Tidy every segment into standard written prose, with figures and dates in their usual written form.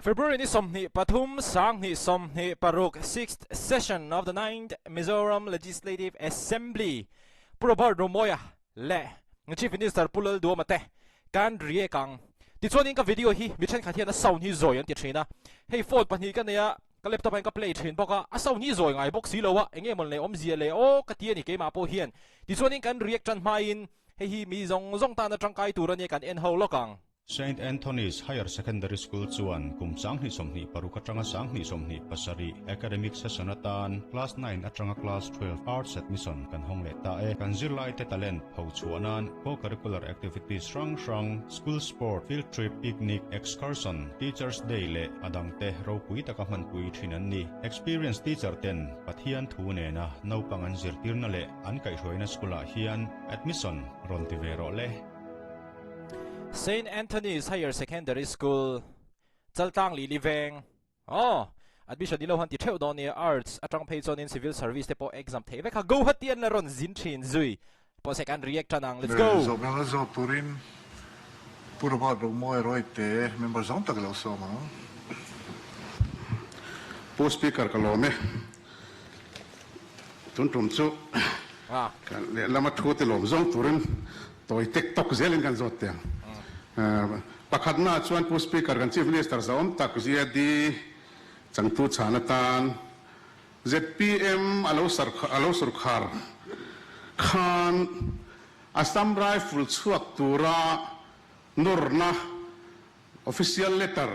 February ni 23 2026 sixth session of the ninth Mizoram Legislative Assembly Pu Robert Romawia leh Chief Minister Pu Lalduama te kan react ang. Tichuanin ka video hi mi thenkhat hian a sound hi zawi an ti thin a, hei phone pahnih ka nei a, ka laptop ah hian ka play thin bawk a, a sound hi zawi ngai bawk si lo a, enge mawn leh awmzia leh aw ka ti a ni keimah pawh hian. Tichuanin kan react tan hmain hei hi mi zawng zawng tana tangkai tur a nia kan en ho lawk ang. Saint Anthony's Higher Secondary School chuan kum 2026 atanga 2027 academic session atan Class 9 atanga Class 12 Arts admission kan hawng leh ta e. Kan zirlaite talent pho chhuah nan co-curricular activities hrang hrang, school sport, field trip, picnic, excursion, Teachers Day leh a dangte ropui taka hmanpui thin an ni. Experienced teacher ten Pathian thu nena naupang an zirtirna leh an kaihhruaina school ah hian admission rawn ti ve rawh le. Saint Anthony's Higher Secondary School, Chaltlang Lili Veng. Aw, admission ni lo han ti theuh dawn nia, Arts atang phei chuanin Civil Service te pawh exam theih vek kha Guwahati an la rawn zin thin zui. Pawh se kan react tan ang, let's go! Zawh hmel a zawt turin Pu Robert Romawi Royte member zawng tak lo sawm ang. Pu Speaker ka lawm e. Tun tum chu lehlam a thu te lawm zawng turin tawi tek tawk zelin kan zawt teh ang. Pakhatna chuan Pu Speaker kan Chief Minister zahawm tak ZD changtu chhan atan zpm a lo a lo surkhar khan Assam Rifle chhuak tura nawrna official letter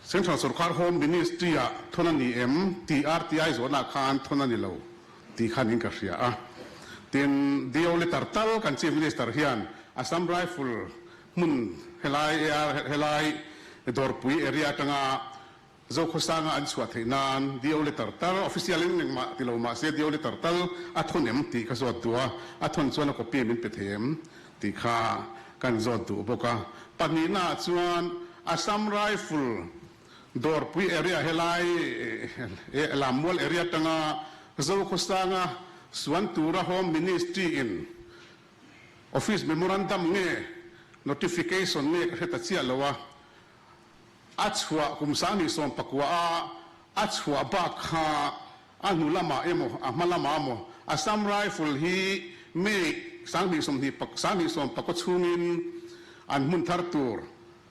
Central Sorkar Home Ministry ah thawn a ni em tih RTI zawhna khan thawn a ni lo tih khan in ka hria a. Tin, DO letter tal kan Chief Minister hian Assam Rifle hmun helai AR helai Dawrpui area atanga Zokhawsanga an chhuah theih nan DO letter tal official in engmah ti lo mahse DO letter tal a thawn em tih ka zawt duh a, a thawn chuan a copy min pe thei em tih kha kan zawt duh bawk a. Pahnihna ah chuan Assam Rifle Dawrpui area helai Lammual area atanga Zokhawsanga suan tura Home Ministry in Office Memorandum nge Notification nge ka hre ta chiah lo a, A chhuah kum 2019 a a chhuah bak kha a hnu lamah emaw a hma lamah emaw Assam Rifle hi May 2020 chhungin an hmun thar tur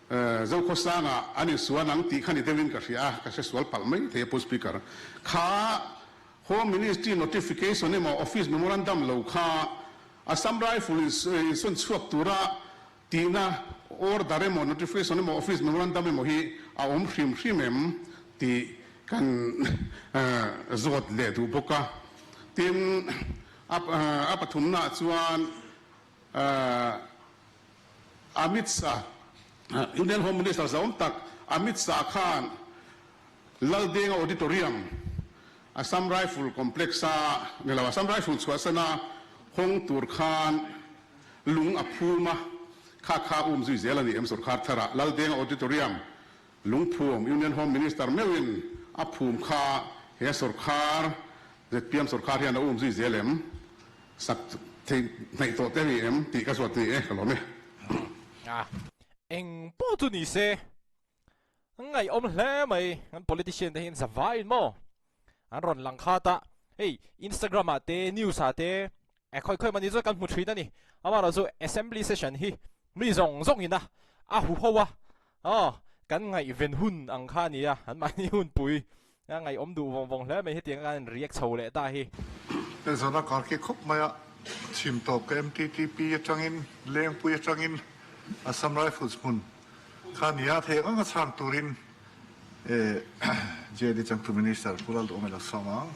Zokhawsangah an insuan ang tih kha ni deuhin ka hria a, ka hre sual palh mai thei a Pu Speaker. Kha Home Ministry notification emaw Office Memorandum lo kha Assam Rifle insawn chhuak tura Tihna order emaw, notification emaw, office memorandum emaw hi a awm hrim hrim em tih kan zawt leh duh bawk a. Tin, a pathumnaah chuan Amit Shah, Union Home Minister zahawm tak Amit Shah khan Laldenga Auditorium, Assam Rifle Complex-a ni lo, Assam Rifle chhuahsana hawng tur khan lung a phum a, kha kha um zui zel a ni em sorkar tharah Laldenga Auditorium lungphum Union Home Minister meuhin a phum kha he sorkar zpm sorkar hian a um zui zel em sak theih hnaih tawh te a ni em tih ka zawt ni e ka lawm e. A eng pawh chu ni se Ngaihawm hle mai, kan politician te hi an za vaiin maw? An rawn lang khat a, hei Instagram ah te news ah te e khawi khawi mahni chuan kan hmu thin a ni. Amaherawh chu assembly session hi mi zawng zawng in a a hu ho a, aw kan ngaihven hun ang kha a ni a, an mahni hunpui a ngaihawm duh vawng vawng hle mai hetiang a kan react chho leh ta hi. Hezawna kar khi khawp mai a, chhim tawp ka MTTP atangin Lengpui atangin Assam Rifles hmun Kha nia thei ang a chhang turin JD changtu Minister Pu Lalduhawm ilo sawm ang.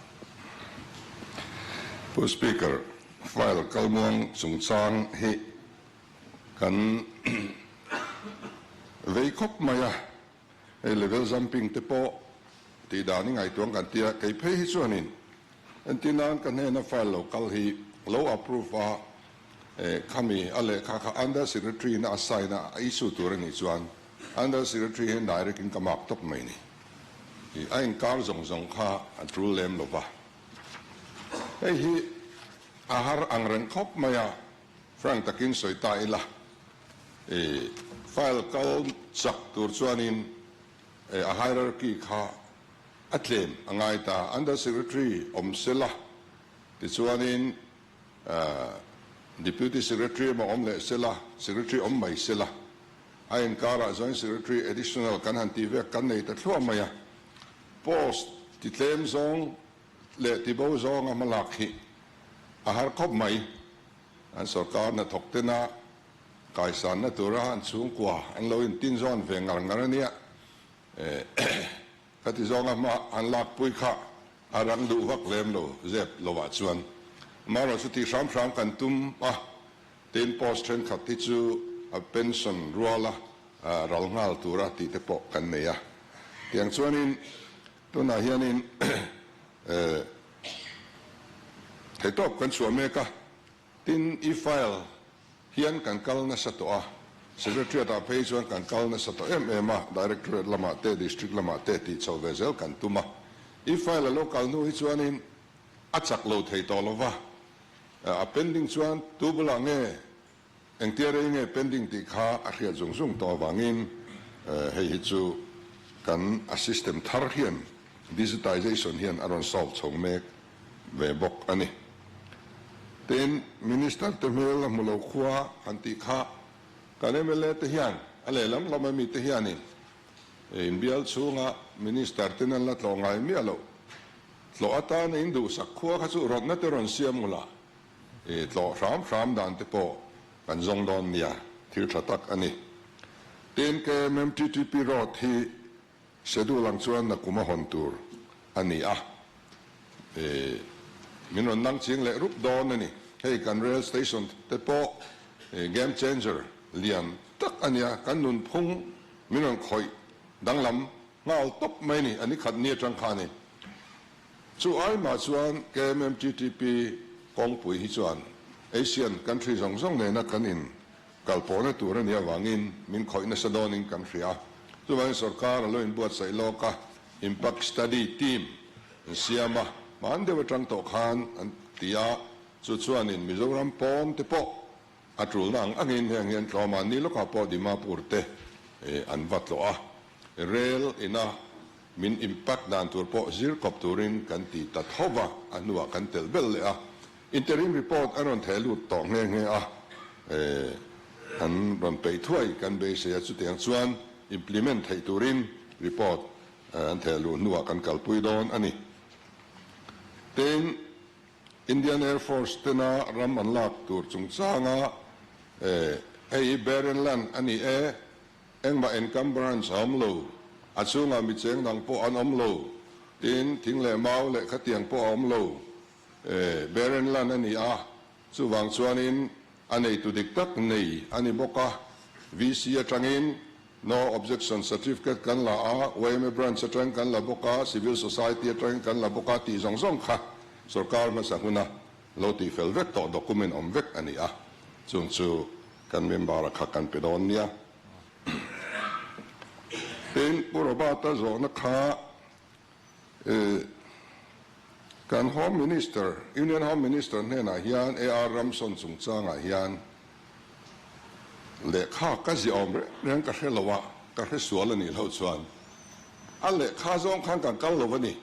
Pu Speaker, file kalmuang chungchang hi kan vei khawp mai a, hei level jumping te pawh tih dan i ngaihtuah kan tia, kei phei hi chuanin entir nan ka hnena file lo kal hi lo approve a, Khami a lehkha kha Under Secretary in a sign a, a issue tur a nih chuan Under Secretary hian direct in ka mark tawp mai ni. A inkar zawng zawng kha a tul lem lo va. Hei hi a har ang reng khawp mai a, frank takin sawi ta ila, file kal chak tur chuanin. A hierarchy kha a tlem a ngai ta. Under Secretary awm sela, tichuanin Deputy Secretary emaw awm leh sela, Secretary awm mai sela. A inkarah Joint Secretary Additional kan han tih vek kan nei ta thluah mai a. Post ti tlem zawng leh ti bo zawnga hmalak hi a har khawp mai. An sorkar hnathawk tena Kaisanna tura an chhungkua an lo intin zawn ve ngar ngar a nia. Ka ti zawnga hma an lakpui kha a rang duh vak lem lo zep lovah chuan. Amaherawhchu tih hram hram kan tum a, tin post thenkhat hi chu a pension ruala ral nghal tura tih te pawh kan nei a. Tiang chuanin tunah hianin theihtawp kan chhuah mek a, Tin, i file hian kan kal nasa tawh a, Secretariat ah phei chuan kan kal nasa tawh em em a, Directorate lamah te, District lamah te tih chho ve zel kan tum a. I file a lo kal hnu hi chuanin a chak lo thei tawh lo va, a pending chuan tu bulah nge, engtia rei nge pending tih kha a hriat zung zung tawh avangin hei hi chu kan a system thar hian digitization hian a rawn solve chho mek ve bawk a ni. Tin, Minister te hmel a hmu lo khua han tih kha kan mla te hian a lehlam lam ami te hianin inbial chhunga Minister ten an la tlawh ngai miah loh. Tlawh atana in duhsak khua kha chu rawtna te rawn siam ula, tlawh hram hram dan te pawh kan zawng dawn nia, thil tha tak a ni. Tin, KMMTTP road hi Schedule ang chuan nakum a hawn tur a ni a, min rawn nang ching leh rup dawn a ni. Hei kan rail station te pawh game changer lian tak a nia, kan nunphung min rawn khawih danglam nghal tawp mai a ni, a ni khat ni atang kha a ni. Chu ai mah chuan KMMTTP kawngpui hi chuan Asian country zawng zawng nena kan in Kal pawhna tur a nih avangin min khawih nasa dawnin kan hria. Chuvangin sorkar a lo inbuatsaih lawk a, Impact Study Team an siam a, hman deuh atang tawh khan an ti a, chu chuanin Mizoram pawn te pawh a tulna ang angin heng hian tlawma ni lawkah pawh Dimapur te an va tlawh a, Rail ina min impact dan tur pawh zir kawp turin kan ti ta tho va, a hnuah kan telh belh leh a. Interim report a rawn theh lut tawh nghe nghe a, an rawn peih thuai kan beisei a, chutiang chuan implement theih turin report an theh luh hnuah kan kalpui dawn a ni. Tin, Indian Air Force tena ram an lak tur chungchanga hei hi barren land a ni e, engmah encumbrance a awm lo, a chhungah mi cheng dang pawh an awm lo, tin, thing leh mau leh khatiang pawh a awm lo, Barren land a ni a, chuvang chuanin a neitu dik tak nei a ni bawk a. VC atangin No Objection Certificate kan la a, yma Branch atangin kan la bawk a, Civil Society atangin kan la bawk a tih zawng zawng kha sorkar hmasa huna lo tihfel vek tawh document awm vek a ni a, chung chu kan member-a kha kan pe dawn nia. Tin, Pu Robert-a zawhna kha Kan Home Minister, Union Home Minister hnenah hian AR Ramson chungchangah hian lehkha ka ziah awm reng reng ka hre lo a, ka hre sual a nih loh chuan a lehkha zawng khan kan kal lo a ni.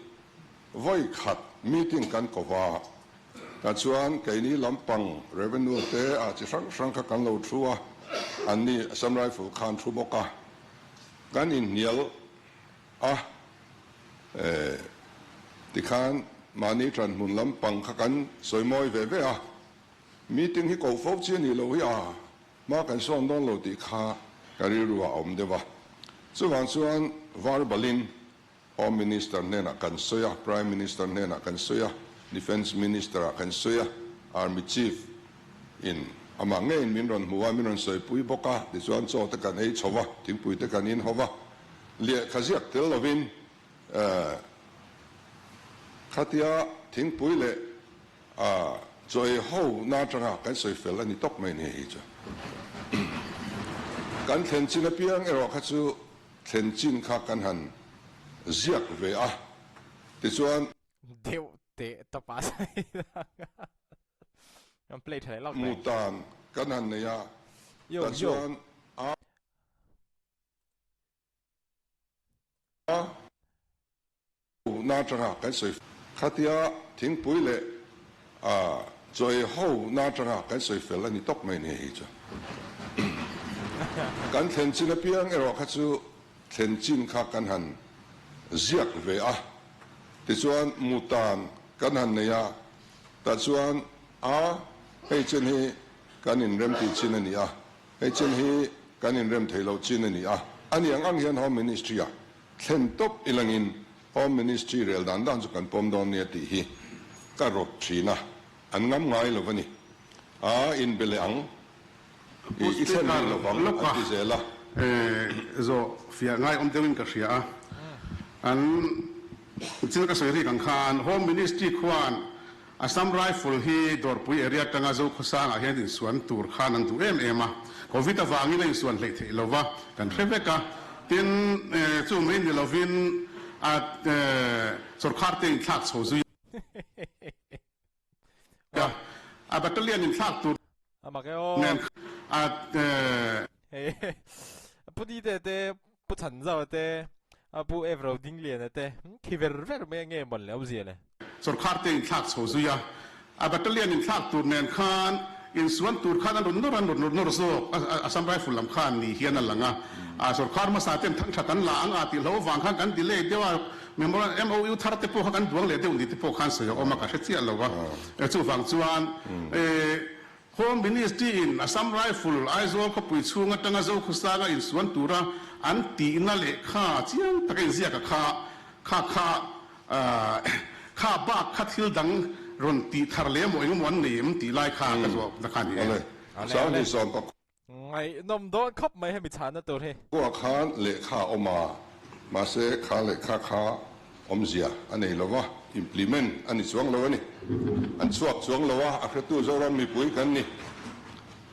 Vawi khat meeting kan ko va, tah chuan keini lampang revenue te ah chi hrang hrang kha kan lo thu a, anni Assam Rifle khan thu bawk a, kan inhnial a, tikhan mahni ṭan hmun lampang kha kan sawi mawi ve ve a, meeting hi koh fo chi a nih loh hi a, hma kan sawn dawn lo tih kha ka rilru ah a awm deuh a. Chuvang chuan verbalin Home Minister hnenah kan sawi a, Prime Minister hnenah kan sawi a, Defence Minister ah kan sawi a, Army Chief in amah ngeiin min rawn hmu a, min rawn sawipui bawk a, tichuan chaw te kan ei chho va, thingpui te kan in ho va, Lehkha ziak tel lovin khatia thingpui leh chaw ei ho na atanga kan sawi fel a ni tawp mai ni hei chu. Kan thlen chin apiang erawh kha chu thlen chin kha kan han ziak ve a, tichuan. Deuh teh tawp a sawi ang play tha leh lawk mai. Mutan kan han nei a, Yo yo. Tichuan a. Na atanga kan sawi khatia thingpui leh a chawi ho na atanga kan sawi fel a ni tawp mai ni hei chu. Kan thlen chin apiang erawh kha chu thlen chin kha kan han ziak ve a, tichuan mutan kan han nei a, tah chuan a hei chin hi kan inrem tih chin a ni a, hei chin hi kan inrem thei loh chin a ni a, a ni ang ang hian Home Ministry-ah Thlen tawp ilangin Home Ministry rel dan dan chu kan pawm dawn nia tih hi ka rawt thin a, an ngam ngai lo a ni. A inbe leh ang, Pu i thlen Speaker, rih lovang an lawka ti zel a. Zawh fiah ngai awm deuhin ka hria a, an thil ka sawi rik ang khan Home Ministry khuan Assam Rifle hi Dawrpui area atanga Zokhawsangah hian insuan tur khan an duh em em a, Covid avangin a insuan hleih theih lo va, kan hre vek a. Tin, chu mai ni lovin a sawrkhar te inthlak chho zui a, a battalion inthlak tur nen a. Pu Dite te, Pu Chhanzau te, Pu Evro Dingliana te khi ver ver mai a nge mawn le awmzia le. Sawrkhar te inthlak chho zui a, a battalion inthlak tur nen khan insuan tur khan an rawn nawr an rawn nawr zawk a, Assam Rifle lam khan ni hian a lang a, a sawrkhar hmasa ten thang that an la ang a tih hlo avang khan kan delay deuh a, memorandum MOU thar te pawh kha kan duang leh deuh ni te pawh khan sawi a awm a, ka hre chiah lo a, chuvang chuan Home Ministry in Assam Rifle Aizawl khawpui chhung atanga Zokhawsanga insuan tura an tihna lehkha chiang taka inziak a kha kha kha kha bak kha thil dang rawn tih thar leh emaw engemaw an nei em tih lai kha ka zawh na kha a ni e. Awle, Sangni sawm pakua. Ngaihnawm dawn khawp mai hemi chhanna tur hi. Kua khan lehkha a awm a, mahse kha lehkha kha awmzia a nei lo va, implement a ni chuang lo a ni. An chhuak chuang lo a, a hretu Zoram mipui kan ni.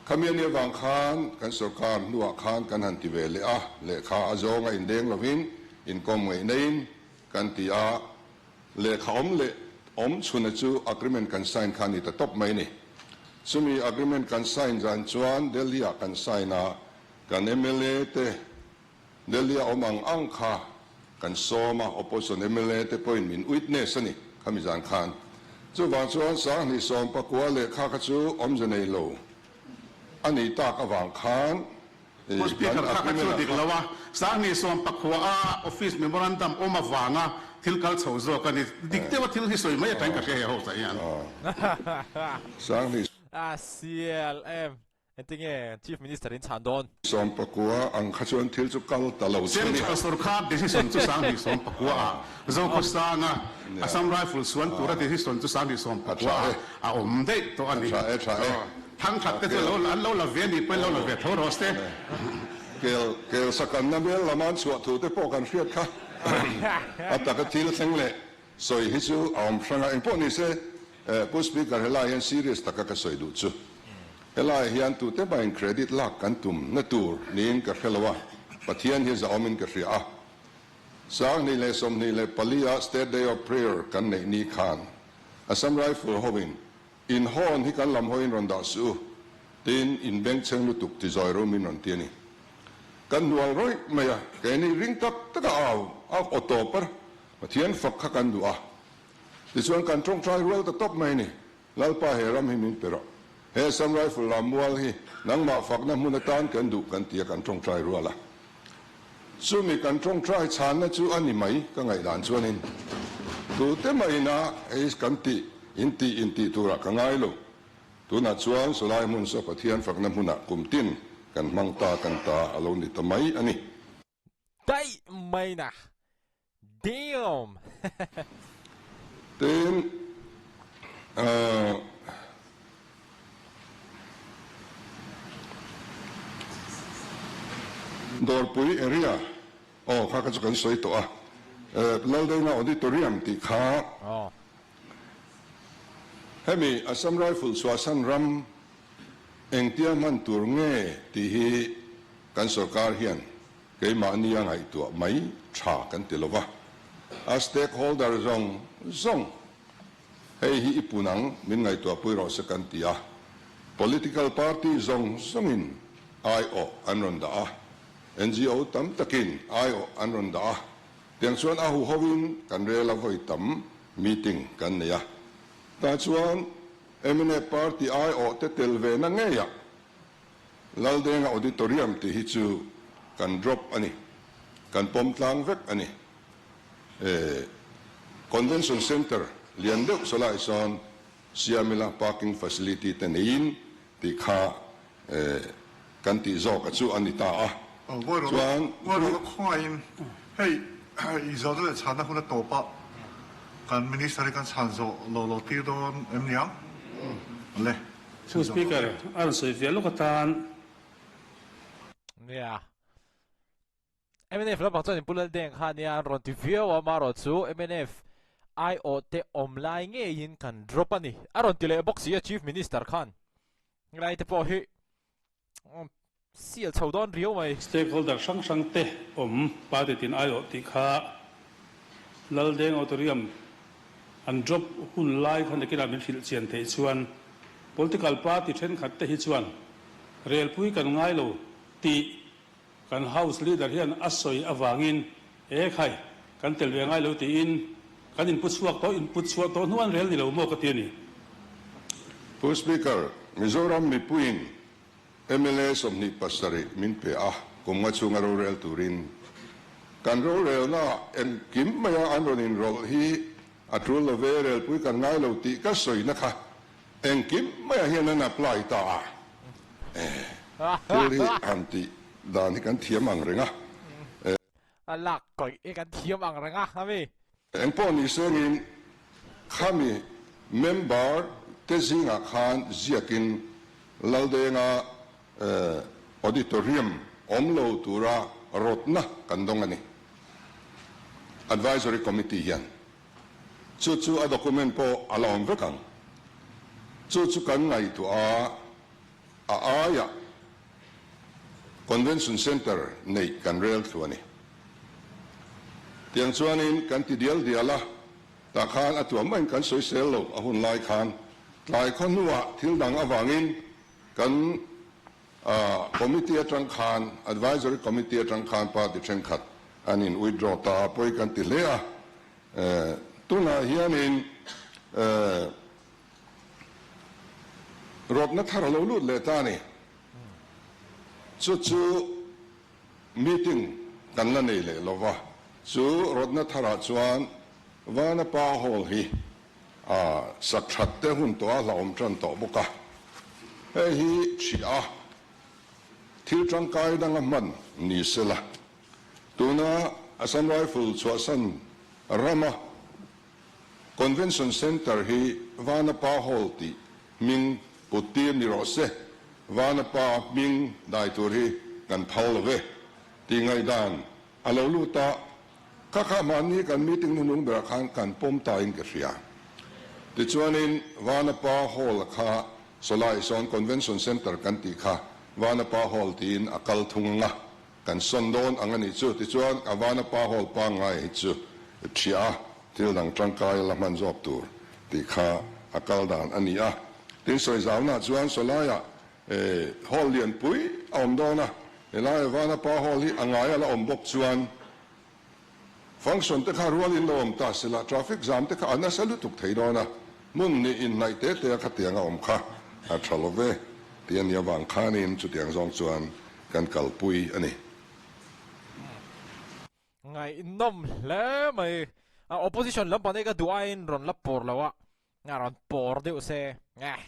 Khami a nih avang khan kan sorkar hnuah khan kan han ti ve leh a, lehkha a zawng a indeng lovin inkawm ngaih naiin kan ti a, Lehkha awm leh awm chhuna chu agreement kan sign kha a ni ta tawp mai a ni. Chumi agreement kan sign zan chuan Delhi-ah kan sign a, kan mla te Delhi-a awm ang ang kha kan sawm a, opposition mla te pawhin min witness a ni khami zan khan. Chuvang chuan Sanghnih 19 lehkha kha chu awmze nei lo a nih tak avang khan Pu Speaker, kha kha chu dik lo a, Sanghnih 19 a office memorandum awm avanga thil kal chho zawk a ni. Dik deuha thil hi sawi mai atangin ka hria he ho chah hian. Sanghnih. A sial em. Engtinge Chief Minister in chhan dawn? 19 ang kha chuan thil chu kal ta lo chu a ni. Central sorkar decision chu Sanghnih 19 ah Zokhawsanga Assam Rifle suan tura decision chu Sanghnih 19 ah a awm daih tawh a ni. A tha e, tha e. Thangkhat te chu lo an lo la ve ni pawhin lo la ve tho rawh se. Kel kel sakanna hmel lama an chhuah thu te pawh kan hriat kha. A taka thil thleng leh sawi hi chu a awm hrang a, engpawh ni se Pu Speaker helai hian serious taka ka sawi duh chu helai hian tute mahin credit lak kan tum na tur niin ka hre lo a, Pathian hi zahawmin ka hria a. 2024 a State Day of Prayer kan neih ni khan Assam Rifle hoin In hawn hi kan lam hawiin rawn dah suh u, tiin in bengchheng lutuk ti zawi rum in rawn ti a ni. Kan hnual rawih mai a, keini ring tak tak a au a aw tawp a, Pathian fak kha kan duh a. Tichuan kan tawngtai rual ta tawp mai a ni, Lalpa he ram hi min pe rawh, he Assam Rifle lam mual hi nangmah fakna hmun atan kan duh kan ti a kan tawngtai rual a. Chumi kan tawngtai chhanna chu a ni mai ka ngaihdan chuanin tute maina hei kan tih intih intih turah ka ngai lo. Tunah chuan sawlai hmun saw Pathian fakna hmunah kum tin kan hmang ta kan ta a lo ni ta mai a ni. Daih mai na. Damn! Tin, ahh. Dawrpui area, aw kha kha chu kan sawi tawh a, Laldenga Auditorium tih kha hemi Assam Rifle chhuahsan ram engtia hman tur nge tih hi kan sorkar hian Keimahni a ngaihtuah mai tha kan ti lo va, a stakeholder zawng zawng hei hi i pun ang min ngaihtuahpui rawh se kan ti a, political party zawng zawngin aiawh an rawn dah a, NGO tam takin aiawh an rawn dah a. Tiang chuan a huho in kan rel a vawi tam meeting kan nei a. Tah chuan mnf party aiawh te tel ve na ngei ah Laldenga Auditorium tih hi chu kan drop a ni. Kan pawm tlang vek a ni. Convention Centre lian deuh sawlai sawn Siamila parking facility te neiin tih kha kan tih zawk a chu a ni ta a. Chuan Ngawi khawngaihin hei i zawhna leh chhanna hun a tawp a, kan Minister hi kan chhan zawh lo lo tir dawn em niang? Le. Pu Speaker, a rawn sawi ve lawk atan. Nia. Mnf lampang chuan in Pu Laldeng kha nia an rawn ti viau a, amaherawh chu mnf aiawh te awm lai ngeiin kan drop a ni. A rawn ti leh bawk si a Chief Minister khan. Helai te pawh hi sial chho dawn riau mai. Stakeholder hrang hrang te awm party tin aiawh tih kha Laldeng Auditorium an drop hun lai khan nakinah min hrilh chian theih chuan political party thenkhat te hi chuan relpui kan ngai lo tih Kan House Leader hian a sawi avangin e khai, kan tel ve ngai lo tiin kan inpu chhuak tawh, input chhuah tawh hnu an rel ni lo maw ka ti a ni. Pu Speaker, Mizoram mipuiin mla 27 min pe a, kum nga chhunga rorel turin. Kan rorelna engkim maia an rawn inrawlh hi a tul lo ve, relpui kan ngai lo tih ka sawina kha Engkim maiah hian an apply ta a, thil hi han tih dan hi kan thiam ang reng a. A lak kawih hi kan thiam ang reng a, ami. Engpawh ni sengin khami member te zingah khan ziakin Laldenga auditorium awm lo tura rawtna kan dawng a ni. Advisory Committee hian. Chu chu a document pawh a la awm vek ang. Chu chu kan ngaihtuah a, a aiah Convention Centre neih kan rel thlu a ni. Tiang chuanin kan ti dial dial a, tah khan a tuah maiin kan sawisel lo a hun lai khan tlai khaw hnuah thil dang avangin kan Committee atang khan, Advisory Committee atang khan party thenkhat an in withdraw ta a, pawi kan ti hle a. Tunah hianin rawtna thar a lo lut leh ta a ni. Chu chu meeting kan la nei leh lo va, chu rawtna tharah chuan Vanapa Hall hi A sak that te hun tawh a hlauhawm tan tawh bawk a, hei hi ṭhia a, thil tangkai danga hman ni sela, tuna Assam Rifle chhuahsan rama Convention Centre hi Vanapa Hall tih hming put tir ni rawh se, Vanapa hming dai tur hi kan phal lo ve tih ngaihdan A lo lut a, Kha kha mahni kan meeting hnunung berah khan kan pawm ta in ka hria. Tichuanin Vanapa Hall kha Sawlai sawn Convention Centre kan tih kha Vanapa Hall tiin a kal thung ang a, kan sawn dawn ang a nih chu. Tichuan a Vanapa Hall pangngai hi chu ṭhiah a, thil dang tangkai la hman zawk tur tih kha a kal dan a ni a. Tin sawizaunah chuan Sawlaiah Hall lianpui a awm dawn a, helai Vanapa Hall hi a ngai a la awm bawk chuan function te kha rualin lo awm ta sela traffic jam te kha a nasa lutuk thei dawn a, hmun nih inhnaih te te a khatiang a awm kha a tha lo ve tih a nih avang khanin chutiang zawng chuan kan kalpui a ni. Ngaihnawm hle mai. Opposition lampang te ka duh aiin rawn la pawr lo a, A rawn pawr deuh se, eh,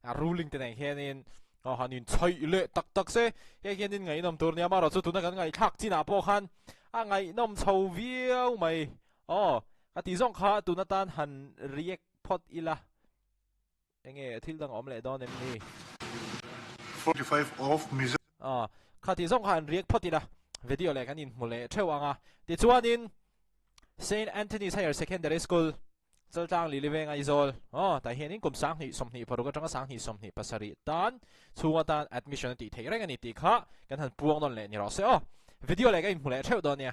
a ruling te nen hianin a han inchhaih leh tak tak se, hei hianin ngaihnawm tur nia, amaherawhchu tuna kan ngaihthlak chinah pawh khan a ngaihnawm chho viau mai. Aw, ka tih zawng kha tun atan han react phawt ila, enge thil dang a awm leh dawn em ni? 45 of Mizo. Aw, kha tih zawng kha han react phawt ila, video leh kan inhmu leh theuh ang a, tichuanin Saint Anthony's Higher Secondary School, Chaltlang Lili Veng Aizawl, aw, tah hianin kum 2025 atanga 2027 tan chhung atan admission a tih theih reng a ni tih kha kan han puang nawn leh ni rawh se aw. Video leh ka inhmu leh theuh dawn nia.